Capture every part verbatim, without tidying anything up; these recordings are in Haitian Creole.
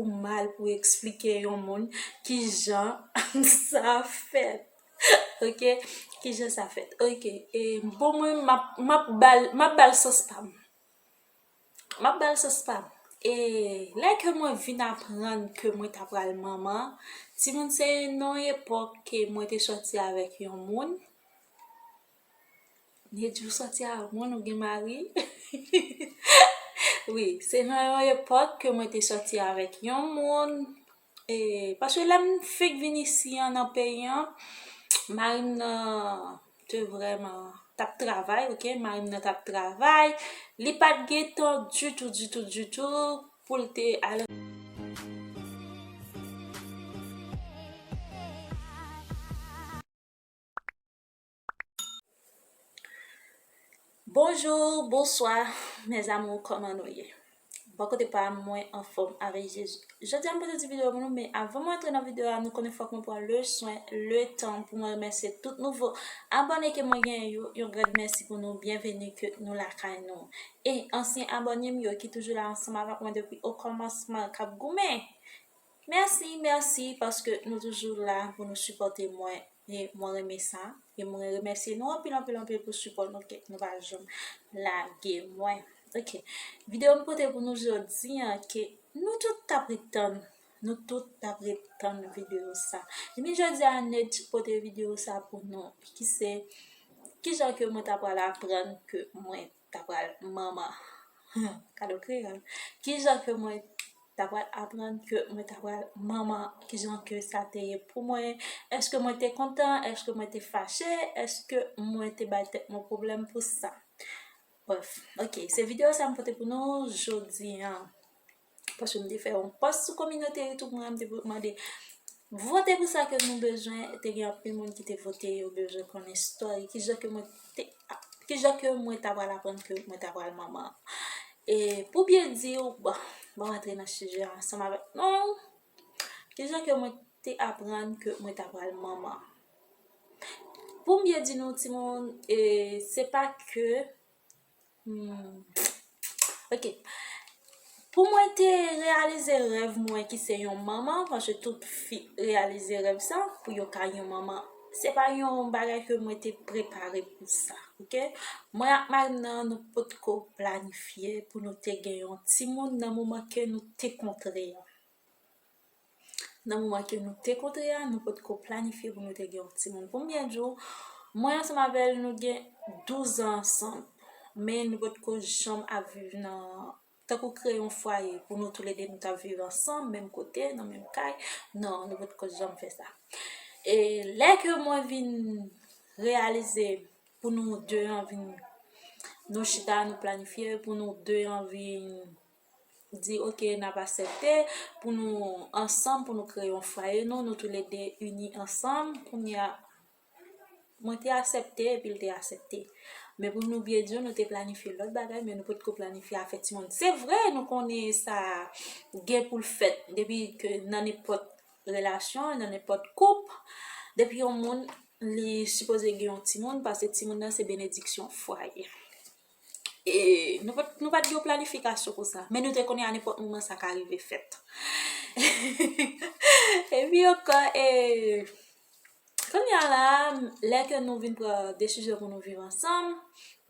ou mal pou eksplike yon moun kijan sa fèt. Ok, kijan sa fèt. Ok, e bon, mwen m ap, m ap ba l, m ap ba l sans pa m. M ap ba l sans pa m. E lè ke mwen vin aprann ke mwen ta pral manman, timoun, se nan yon epòk ke mwen te sòti avèk yon moun. Nedjou sòti avèk moun, ou gen mari? Wi, se nan yon epòk ke mwen te sòti avèk yon moun. E, paske lè m fèk vin isi an, nan peyi an, mari m nan te vrèman t ap travay, ok? Mari m nan t ap travay. Li pa t gen tan ditou, ditou, ditou pou l te al. Bonjou, bonswa, mes amours, kòman nou ye? Bò kote pa m, mwen anfòm avèk Jezi. Jodi a, m pote ti videyo pou nou, men avan mwen antre nan videyo a, nou konnen fòk mwen pran le swen, le tan pou mwen remèsye tout nouvo abòne ke mwen genyen yo. Yon gran mèsi pou nou, byenveni ke nou lakay nou. E ansyen abòne m yo ki toujou la ansanm avèk mwen depi okòmansman, k ap goumen. Mèsi, mèsi, paske nou toujou la pou nou sipòte mwen. E mwen renmen sa. E mwen remèsye nou anpil, anpil, anpil pou sipò nou ke nou pa janm lage mwen. Ok. Videyo m pote pou nou jodi an, ke nou tout t ap ret tann. Nou tout t ap ret tann videyo sa. Epi jodi a, Nedj pote videyo sa pou nou, ki se, kijan ke mwen ta pral aprann ke mwen ta pral manman. Gade kreyòl. Kijan ke mwen ta pral aprann ke mwen ta pral manman, kijan ke sa te ye pou mwen? Èske mwen te kontan? Èske mwen te fache? Èske mwen te bay tèt mwen pwoblèm pou sa? Brèf, ok, se videyo sa m pote pou nou jodi an. Paske m te fè yon pòs sou kominote YouTube mwen, m te mande vote pou sa ke nou bezwen. Te gen anpil moun ki te vote, yo bezwen konnen story, kijan ke mwen te, kijan ke mwen ta pral aprann ke mwen ta pral manman. E pou byen di w, bon, bon, antre nan sijè ansanm avèk nou. Kijan ke mwen te aprann ke mwen ta pral manman? Pou m byen di nou, timoun, e, se pa ke, hmm, ok. Pou mwen te reyalize rèv mwen ki se yon manman, paske tout fi reyalize rèv sa, pou yo ka yon manman, se pa yon bagay ke mwen te prepare pou sa, ok? Mwen ak mari m nan, nou potko planifye pou nou te gen yon timoun nan moman ke nou te kontre an. Nan moman ke nou te kontre a, nou potko planifye pou nou te gen yon timoun. Pou m byen di w, mwen ansanm avè l, nou gen douz an ansanm. Men nou potko janm ap viv nan, tankou kreye yon fwaye pou nou toulede nou t ap viv ansanm, menm kote, nan menm kay. Non, nou potko janm fè sa. E lè ke mwen vin reyalize pou nou de an vin, nou chita, nou planifye pou nou de an vin di, ok, n ap aksepte pou nou ansanm, pou nou kreye yon fwaye, nou, nou toulede ini ansanm. Kounye a, mwen te aksepte, epi l te aksepte. Men pou nou byen di, nou te planifye lòt bagay, men nou potko planifye afè timoun. Se vre, nou konnen sa gen pou l fèt, depi ke nan nenpòt relasyon, nan nenpòt koup, depi yon moun, li sipoze gen yon timoun, paske timoun nan se benediksyon fwaye. E nou pa t, nou pa t gen planifikasyon pou sa, men nou te konnen a nenpòt moman sa ka rive fèt. Epi ankò, e, kounye a la, lè ke nou vin pran desizyon pou nou viv ansanm,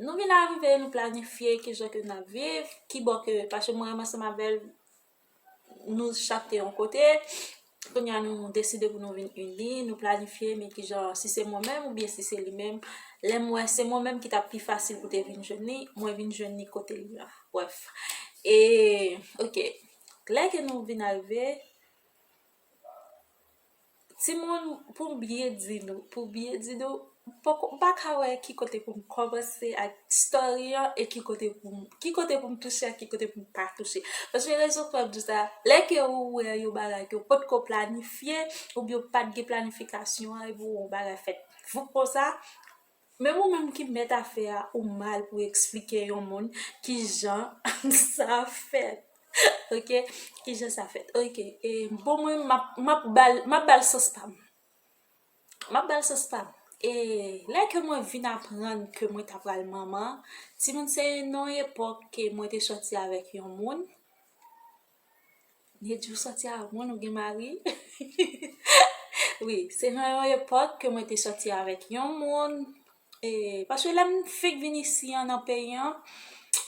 nou vin arive, nou planifye kijan ke n ap viv, ki bò ke, paske mwen menm ansanm avè l, nou chak te yon kote. Kounye a nou deside pou nou vin ini, nou planifye, men kijan, si se mwen menm oubyen si se li menm. Lè m wè se mwen menm ki t ap pi fasil pou te vin jwenn li, mwen vin jwenn li kote li an. Brèf. E, ok. Lè ke nou vin arive, timoun, pou m byen di nou, pou m byen di nou, m poko, m pa ka wè ki kote pou m kòmanse ak story an e ki kote pou m, ki kote pou m touche ak ki kote pou m pa touche. Paske rezon fè m di sa, lè ke ou wè yon bagay ke w potko planifye, oubyen w pa t gen planifikasyon an, epi w wè yon bagay fèt vouk konsa, menm ou menm ki mèt afè a, ou mal pou eksplike yon moun kijan sa fèt. Ok? Kijan sa fèt? Ok. E, bon, mwen, m ap, m ap ba l, m ap ba l sans pa m. M ap ba l sans pa m. E lè ke mwen vin aprann ke mwen ta pral manman, timoun, se nan yon epòk ke mwen te sòti avèk yon moun. Nedjou sòti ak moun ou gen mari? Wi, se nan yon epòk ke mwen te sòti avèk yon moun. E, paske lè m fèk vin isi an nan peyi an,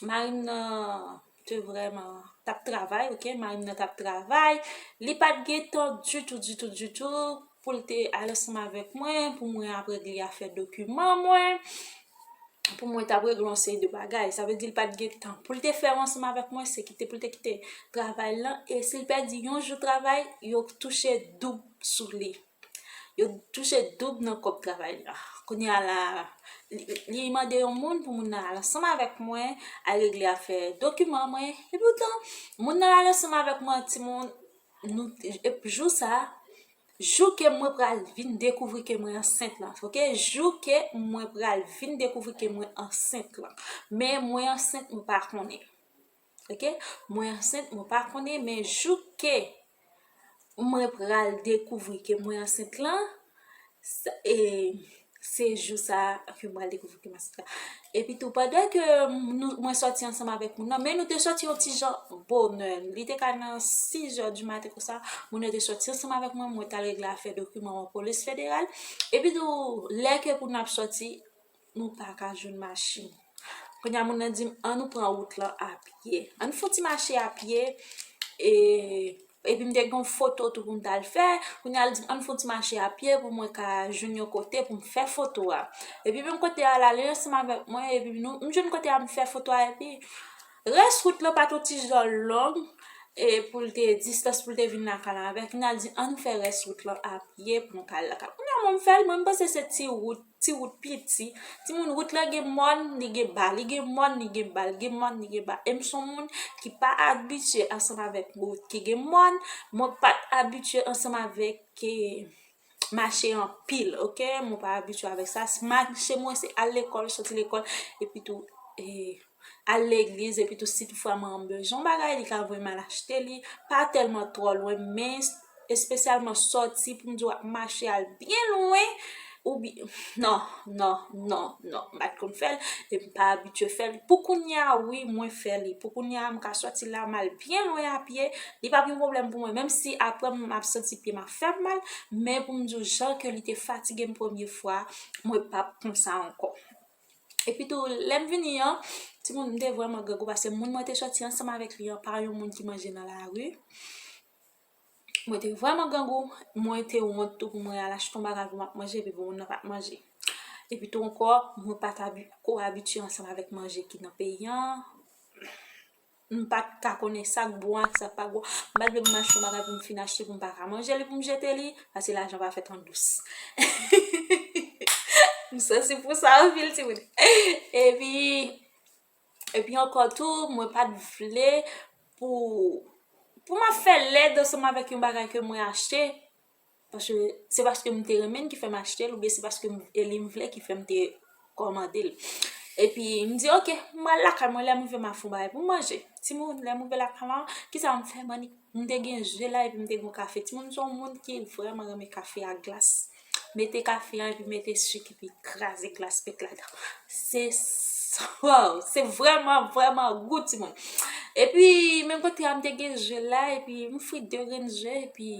mari m nan te vrèman t ap travay, oke? Mari m nan t ap travay. Li pa t gen tan ditou, ditou, ditou pou l te al ansanm avèk mwen, pou mwen ap regle afè dokiman mwen, pou mwen t ap regle yon seri de bagay. Sa vle di l pa t gen tan pou l te fè yo ansanm avèk mwen, se kite pou l te kite travay lan. E si l pèdi yon jou travay, yo touche doub sou li. Yo touche doub nan kòb travay li an. Kounye a la, li, li mande yon moun pou moun nan al ansanm avèk mwen, al regle afè dokiman mwen. Epoutan, moun nan al ansanm avèk mwen, timoun, nou, e jou sa, jou ke mwen pral vin dekouvri ke mwen ansent lan, oke? Jou ke mwen pral vin dekouvri ke mwen ansent lan. Men mwen ansent, mwen pa konnen. Oke? Mwen ansent, mwen pa konnen, men jou ke mwen pral dekouvri ke mwen ansent lan, sa, e, se jou sa a ke mwen al dekouvri ke m ansent lan. Epi tou, pandan ke nou, mwen sòti ansanm avèk moun nan, men nou te sòti yon ti jan bonè. Li te ka nan sis zè di maten konsa, moun nan te sòti ansanm avèk mwen, mwen t al regle afè dokiman an polis federal. Epi tou, lè ke pou n ap sòti, nou pa ka jwenn machin. Kounye a, moun nan di m, "An nou pran wout lan a pye. An nou fè yon ti mache a pye." E, epi m te gen yon foto tou pou m t al fè. Kounye a, l di m, "An nou fè yon ti mache a pye pou mwen ka jwenn yon kote pou m fè foto a." Epi menm kote a, l ale ansanm avèk mwen, epi nou, m jwenn kote a, m fè foto a, epi rès wout lan pa t yon ti jan long, e pou l te, distans pou l te vin lakay la avèk. Kounye a, l di, "An nou fè rès wout lan a pye pou nou ka al lakay." Kounye a, mwen, m fè l, mwen, m panse se ti wout, ti wout piti. Timoun, wout lan gen mòn, li gen ba, li gen mòn, li gen ba, li gen mòn, li gen ba. E m se yon moun ki pa abitye ansanm avèk wout ki gen mòn, mwen pa t abitye ansanm avèk, e, mache anpil, oke? Mwen pa abitye avèk sa. Mache mwen se al lekòl, sòti lekòl, epi tou, e, al legliz, epi tou si toutfwa mwen bezwen yon bagay, li ka voye m al achte li, pa tèlman twò lwen, men espesyalman sòti pou m di w ap mache al byen lwen, oubyen, non, non, non, non, m pa t konn fè l, e m pa abitye fè l. Pou kounye a, wi, mwen fè li. Pou kounye a, m ka sòti la, m al byen lwen a pye, li p ap yon pwoblèm pou mwen, menm si apre m ap santi pye m ap fè m mal, men pou m di w jan ke li te fatige m premye fwa, mwen p ap konsa ankò. Epi tou, lè m vini an, timoun, m te vrèman grangou, paske moun mwen te sòti ansanm avèk li an, pa yon moun ki manje nan lari. Mwen te vrèman grangou, mwen te wont tou pou mwen al achte yon bagay pou m ap manje, epi pou moun nan pa t manje. Epi tou ankò, mwen pa t abi-, ko abitye ansanm avèk manje ki nan peyi an. M pa t ka konnen sa k bon ak sa k pa bon. M pa t vle pou m achte yon bagay pou m fin achte pou m pa ka manje li, pou m jete li, paske lajan pa fèt an dous. M sansib pou sa anpil, timoun. Epi, epi ankò tou, mwen pa t vle pou, pou m ap fè lèd ansanm avèk yon bagay ke mwen achte, paske se paske m te renmen l ki fè m achte l, oubyen se paske m, e li m vle ki fè m te kòmande l. Epi m di, "Oke, m pral lakay mwen, lè m rive m ap fè yon bagay pou m manje." Timoun, lè m rive lakay mwen, kisa m fè, m annik, m te gen je la, epi m te gen yon kafe. Timoun, m se yon moun ki vrèman renmen kafe ak glas. Mete kafe an, epi mete sik, epi kraze glas pèt ladan. Se, wow, se vrèman, vrèman gou, timoun. Epi, menm kote a, m te gen je la, epi m fri de grenn je, epi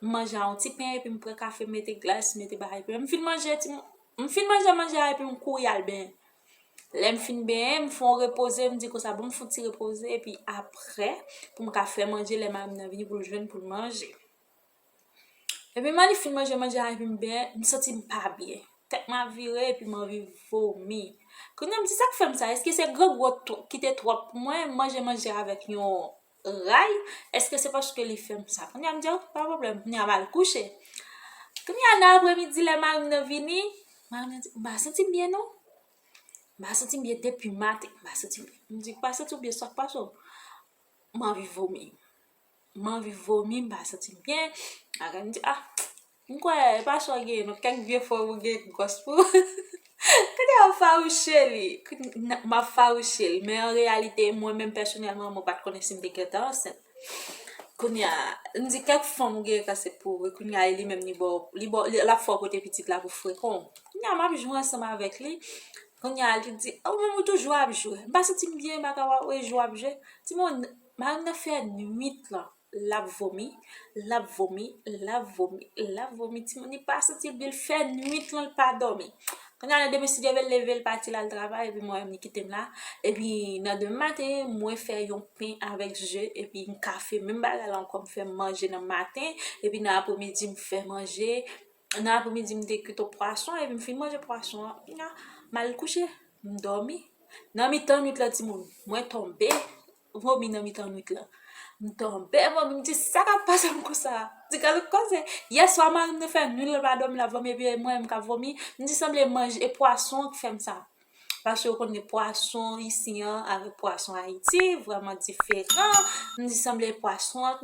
m manje a yon ti pen, epi m pran kafe, m mete glas, m mete bagay. Epi m fin manje, ti, m fin manje manje a, epi m kouri al benyen. Lè m fin benyen, m fè yon repoze, m di konsa, "Bon, m fè yon ti repoze, epi apre, pou m ka fè manje, lè mari m nan vini pou l jwenn pou l manje." Epi m annik fin manje manje a, epi m benyen, m santi m pa byen. Tèt mwen ap vire, epi m anvi vomi. Kounye a, m di, "Sa k fè m sa? Èske se grangou ki te twòp pou mwen? M manje manje avèk yon ray, èske se paske li fè m sa?" Kounye a m di, "Ok, pa pwoblèm." Kounye a m al kouche. Kounye a nan apremidi, lè mari m nan vini, mari m nan di, "M pa santi m byen non. M pa santi m byen depi maten, m pa santi m byen." M di, "Ou pa santi w byen, sa k pase w?" M anvi vomi. M anvi vomi, m pa santi m byen. Apre m di, "Ah, m kwè e pa sa w gen non, kèk vye fwa ou gen gwòs pou." Kounye a m fawouche li. Kounye a m ap fawouche li. Men an reyalite, mwen menm pèsonèlman, mwen pa t konnen si m te gentan ansent. Kounye a, m di kèk fanm ou gen kase pou ou, kounye a, e li menm li ba w, li ba w, li, l ap fè w pote pitit la pou frekan w. Kounye a, m ap jwe ansanm avèk li. Kounye a, li di, "Ou menm ou toujou ap jwe." M pa santi m byen, m pa ka wè jwe w ap jwe. Timoun, mari m nan fè nwit lan. l ap vomi, l ap vomi, l ap vomi, l ap vomi. Timoun, li pa santi l byen, l fè nwit lan, l pa dòmi. Kounye a, nan demen, si Dye vle, l leve, l pati, l al travay, epi mwen menm, li kite m la. Epi nan demen maten, mwen fè yon pen avèk ze, epi yon kafe, menm bagay la ankò, m fè manje nan maten, epi nan apremidi, m fè manje, nan apremidi, m te kwit yon pwason, epi m fin manje pwason an, kounye a, m al kouche, m dòmi. Nan mitan nwit la, timoun, mwen tonbe, vomi nan mitan nwit la. M tonbe, vomi, m di, "Sa k ap pase m konsa?" M di, "Gade koze." Yè swa, mari m te fè nwit, l pa dòmi, l ap vomi, epi mwen, m k ap vomi. M di, "Sanble manje, e pwason an k fè m sa." Paske yo konnen pwason isi an avèk pwason Ayiti vrèman diferan. M di, "Sanble pwason an,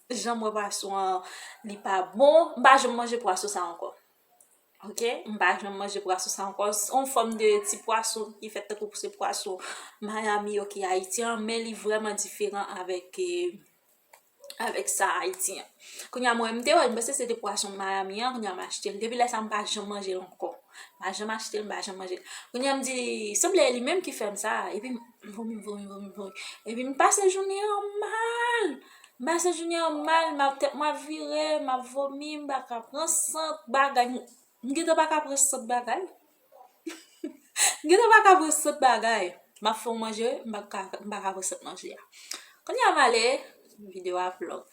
jan m wè pwason an, li pa bon." M pa janm manje pwason sa ankò. Ok? M pa janm manje pwason sa ankò. Se yon fòm de ti pwason ki fèt tankou se pwason Miami yo ki Ayiti an, men li vrèman diferan avèk, eh, avèk sa Ayiti an. Kounye a, mwen, m te wè l, m panse se te pwason Miami an, kounye a, m achte l. Depi lè sa a, m pa janm manje l ankò. M pa janm achte l, m pa janm manje l. Kounye a, m di, "Sanble e li menm ki fè m sa." Epi m vomi, vomi, vomi, vomi. Epi m pase jounen an mal. M pase jounen an mal, m ap, tèt mwen ap vire, m ap vomi, m pa ka pran sant, bagay. M gentan pa ka pran sant bagay. M gentan pa ka pran sant bagay. M ap fè yon manje, m pa ka, m pa ka pran sant manje a. Kounye a m ale, videyo a ap long.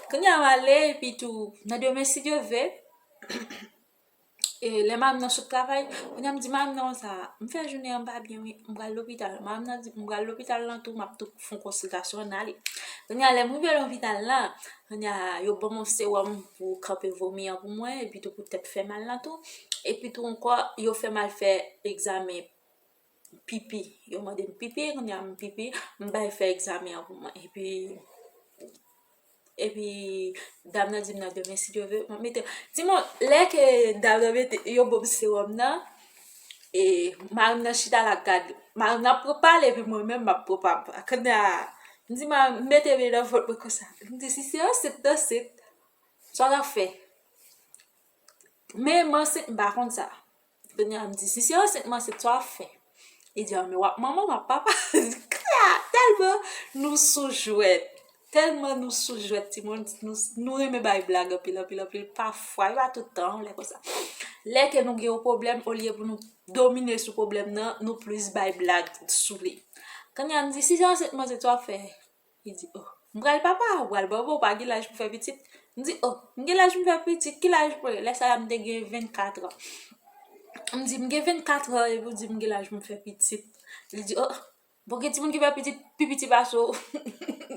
Kounye a m ale, epi tou, nan demen, si Dye vle, e, lè mari m nan sot travay, kounye a m di mari m nan konsa, "M fè jounen an pa byen, wi, m pral lopital." Mari m nan di, "M pral lopital lan tou, m ap tou fè yon konsiltasyon, n ale." Kounye a, lè m rive lopital lan, kounye a, yo ban m yon sewòm pou kanpe vomi an pou mwen, epi tou pou tèt fè mal lan tou. Epi tou ankò, yo fè m al fè egzamen pipi. Yo mande m pipi, kounye a m pipi, m bay fè egzamen an pou mwen. Epi, epi, dam nan di m nan demen, si Dye vle, m ap mete. Timoun, lè ke dam nan mete, yo ban m sewòm nan, e, mari m nan chita la gad. Mari m nan ap pale, epi mwen menm, m ap pale. Kounye a, m di, "Mari, m mete men nan vant mwen konsa." M di, "Si se ansent, ansent, sa w ap fè?" Men m ansent, m pa konn sa. Kounye a, m di, "Si se ansent, m ansent, sa w ap fè?" Li di, "A, men w ap manman, w ap papa." Tèlman nou sou jwèt. Tèlman nou sou jwèt, timoun, nou, nou renmen bay blag anpil, anpil, anpil. Pafwa, e pa tout tan, lè konsa. Lè ke nou gen yon pwoblèm, olye pou nou domine sou pwoblèm nan, nou plis bay blag sou li. Kounye a, m di, "Si se ansent, m ansent, sa w ap fè?" Li di, "O, m pral papa, ou pral manman, ou pa gen laj pou fè pitit." M di, "O, m gen laj pou fè pitit, ki laj mwen?" Lè sa a, m te gen vennkat an. M di, "M gen vennkat an, epi w di m gen laj pou m fè pitit." Li di, "O, bon, gen timoun ki fè pitit pi piti pase w."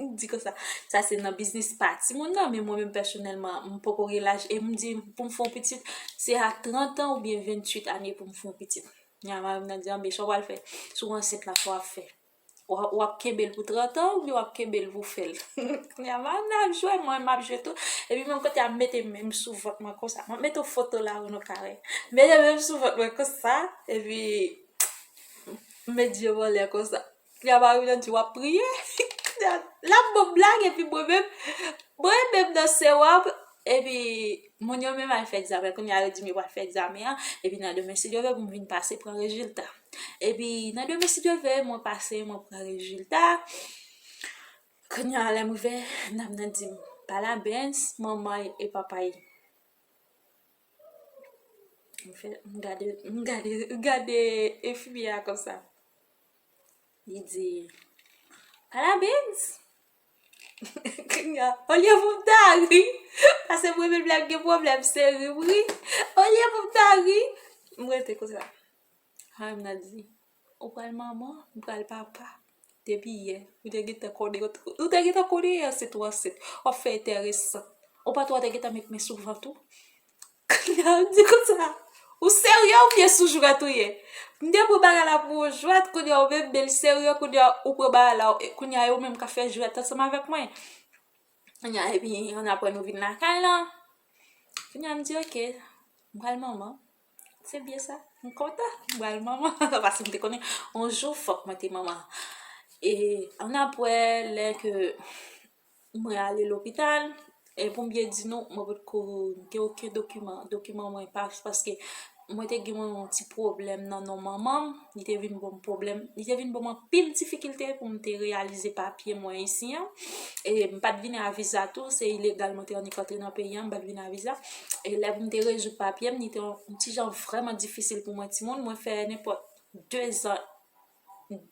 M di konsa, sa se nan biznis pa timoun nan, men mwen menm pèsonèlman, m poko gen laj, e m di, pou m fè yon pitit, se a trant an oubyen venntuit ane pou m fè yon pitit. Nya mari m nan di, "Anben, sa w pral fè? Si w ansent la, sa w ap fè? W ap, w ap kenbe l pou trant an oubyen w ap kenbe l pou w fè l?" Kounye a, mari m nan ap jwe, mwen, m ap jwe tou. Epi menm kote a, m mete men m sou vant mwen konsa. M ap mete yon foto la pou nou ka wè. M mete men m sou vant mwen konsa, epi m met je m anlè konsa. Kounye a, mari m nan di, "W ap priye?" Kounye a, l ap ban m blag, epi mwen menm, mwen menm nan sewòm, epi moun yo menm al fè egzamen. Kounye a, yo di m yo pral fè egzamen an, epi nan demen, si Dye vle, pou m vin pase pran rezilta. Epi nan demen, si Dye vle, mwen pase, mwen pran rezilta. Kounye a, lè m rive, dam nan di m, "Parabéns, mamãe e papai." M fè, m gade, m gade, m gade enfimyè a konsa. Li di, "Parabéns." Kounye a, olye pou m ta ri, paske mwen menm lè m gen pwoblèm, se ri m ri. Olye pou m ta ri, m rete konsa. Mari m nan di, "Ou pral manman, m pral papa. Depi yè, ou te gentan konnen, ou te gentan konnen yè se twa ansent. W ap fè enteresan. Ou pa t wè w te gentan met men sou vant ou?" Kounye a, m di konsa, "Ou serye oubyen sou jwèt ou ye?" M te pran bagay la pou yon jwèt, kounye a, ou menm bèl serye, kounye a, ou pran bagay la, kounye a, ou menm ka fè jwèt ansanm avèk mwen. Kounye a, epi, annapre nou vin lakay la. Kounye a, m di, "Ok, m pral manman." Se byen sa. M kontan. M pral manman. Paske m te konnen, yon jou, fòk mwen te manman. E annapre, lè ke mwen ale lopital, e pou m byen di nou, mwen potko gen okenn dokiman. Dokiman mwen pa, paske mwen te gen yon ti pwoblèm nan non manman m, li te vin ban m pwoblèm, li te vin ban m anpil difikilte pou m te reyalize papye mwen isi an. E m pa t vini a viza tou, se ilegal mwen te annik antre nan peyi an, m pa t vini a viza. E lè pou m te rezoud papye m, li te yon ti jan vrèman difisil pou mwen timoun. Mwen fè nenpòt de zan,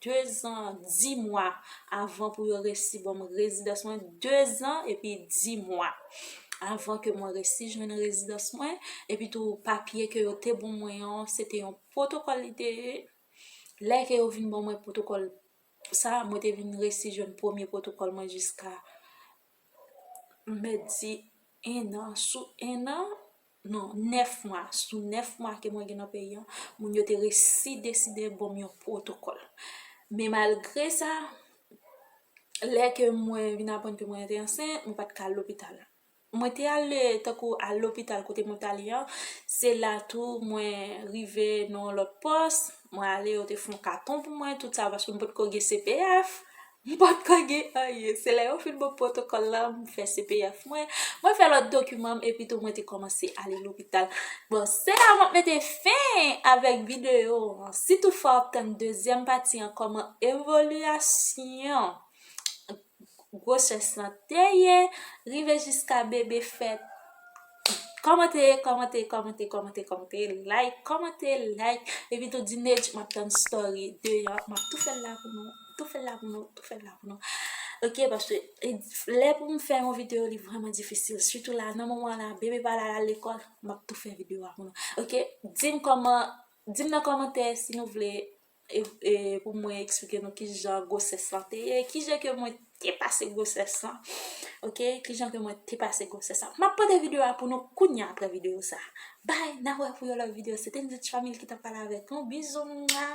de zan, dis mwa avan pou yo resi ban m rezidans mwen, de zan epi dis mwa avan ke mwen resi jwenn rezidans mwen, epi tou papye ke yo te ban mwen an, se te yon pwotokòl li te ye. Lè ke yo vin ban mwen pwotokòl sa, mwen te vin resi jwenn premye pwotokòl mwen jiska m mèt di en an, sou en an, non, nèf mwa, sou nèf mwa ke mwen gen nan peyi an, moun yo te resi deside ban m yon pwotokòl. Men malgre sa, lè ke mwen vin aprann ke mwen te ansent, mwen pa t ka al lopital. Mwen te ale, tankou al lopital kote mwen t ale an, se la tou mwen rive nan yon lòt pòs, mwen ale, yo te fè yon katon pou mwen, tout sa, paske m potko gen C P F, m potko gen anyen. Se lè yo fin ban m pwotokòl la, m fè C P F mwen, mwen fè lòt dokiman m, epi tou mwen te kòmanse ale lopital. Bon, se la m ap mete fen avèk videyo an. Si toutfwa w ap tann dezyèm pati an, kòman evolyasyon gwosès lan te ye, rive jiska bebe fèt. Kòmante, kòmante, kòmante, kòmante, kòmante, like, kòmante, like, epi tou di Nedj, m ap tann story deyò, m ap tou fè l la pou nou, tou fè l la pou nou, tou fè l la pou nou. Ok, paske e, lè pou m fè yon videyo, li vrèman difisil. Sitou la, nan moman la, bebe pa la al lekòl, m ap tou fè videyo a pou nou. Ok, di m kòman, di m nan kòmantè si nou vle e, e pou mwen eksplike nou kijan gwosès lan te ye, kijan ke mwen te pase gwosès lan. Ok, kijan ke mwen te pase gwosès lan. M ap pote videyo a pou nou kounye a apre videyo sa. Bye, n a wè pou yon lòt videyo. Se te Nedj Family ki t ap pale avèk nou. Bizou, mwa.